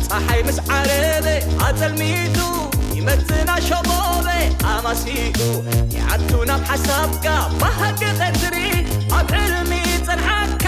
ጸሓይ ምስ ዓረበ ኣጸልሚቱ ይመጽና ሸቦበ ኣማሲኡ ይኣቱ ናብ ሓሳብካ ብሃቂ ቀትሪ ኣብ ሕልሚ ጸንሓካ።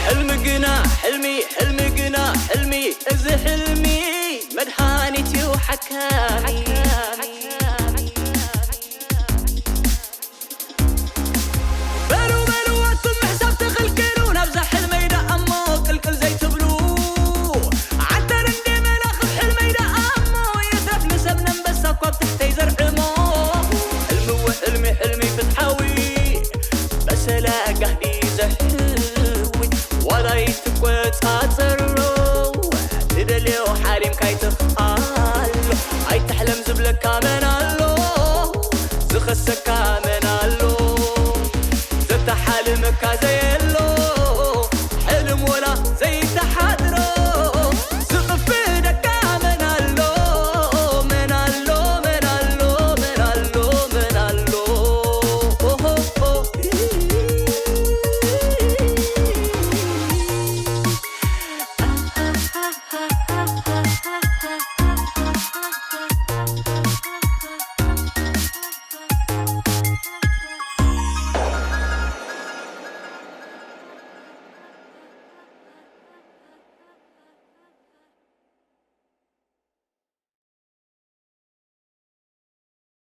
ሕልሚ ግና ሕልሚ፣ ሕልሚ ግና ሕልሚ፣ እዚ ሕልሚ መድሃኒት እዩ ሓካሚ። በሉ በሉ ኣቱም ምሕሳብ ተኸልክሉ፣ ናብዛ ሕልመይ ደኣ እሞ ቅልቅል ዘይትብሉ። ዓንተር እንዴ መላኽብ ሕልመይ ደኣ እሞ ይትረፍ ንሰብ ነንበሳ እኳ ኣብ ትሕተይ ዘርዕሞ። ሕልሚ እወ ሕልሚ፣ ሕልሚ ፍትሓዊ፣ በሰላ ጋህዲ ዘሕዊ፣ ዋላ ይትቆጻጸሮ። ትደልዮ ሓሊምካ ይትኽኣሎ፣ ኣይትሕለም ዝብለካ መን ኣሎ? ዝኸሰካ መን ኣሎ? ዘተሓልመካ ዘይ